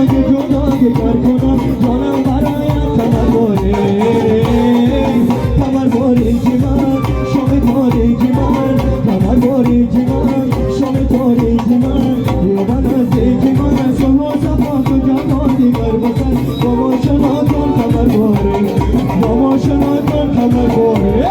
جدا گر کنم جانم برایت کمر باری کمر باری که من شام تاریکی من کمر باریکی من شام تاریکی من بیا به نزدیک من صلح و صفا تو جهان دیگر باشد با ما شنا کن کمر باری با ما شنا کن کمر باری.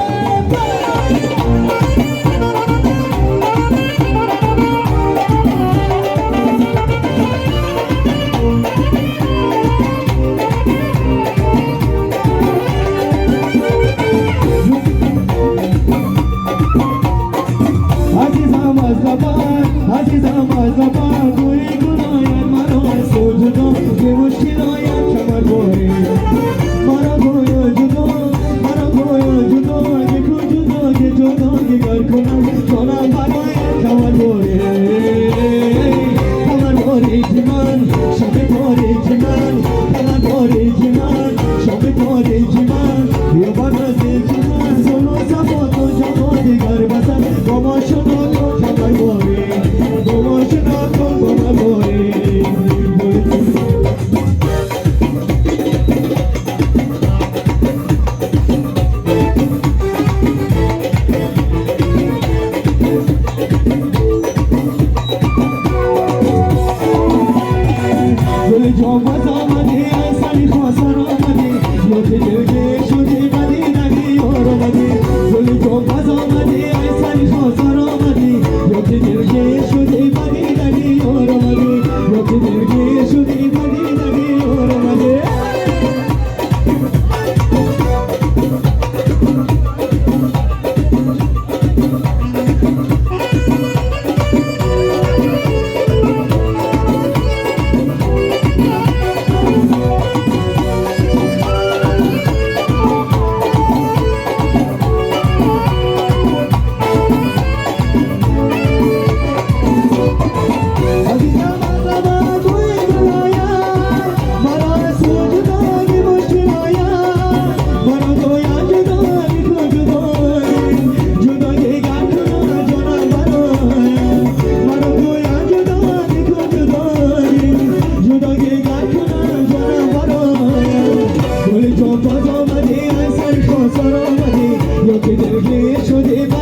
عزیزم از زبان عزیزم از زبان گویی گناید مرا سوجدا که مشکل آید کمر باری مرا گویا جدا مرا گویا جدا که جدا که جدا که گر کنم جانم برایت کمر باری کمر باری که من شب تاریکی من کمر باریکی من شب تاریکی من بیا به نزدیک من صلح و صفا تو جهان دیگر بسد با ما شنا کن کمر باری با ما شنا کن کمر باری. گل جان باز آمدی ای سری خواستر آمدی یا که دلگیر شدی بدی نگی یار آمدی گل جان باز آمدی ای سری خواستر آمدی یا که دلگیر شدی بدی نگی یار آمدی یا که دلگیر شدی بدی نگی یار آمدی. عزیزم از زبان گویی گلایت مرا سوجدانی مشکل آید مرا گویا جدایی کن جدایی جدایی گر کنم جانم برایت مرا گویا جدایی کن جدایی جدایی گر کنم جانم برایت گل جان باز آمدی ای سر خواستر آمدی یا که دلگیر شدی.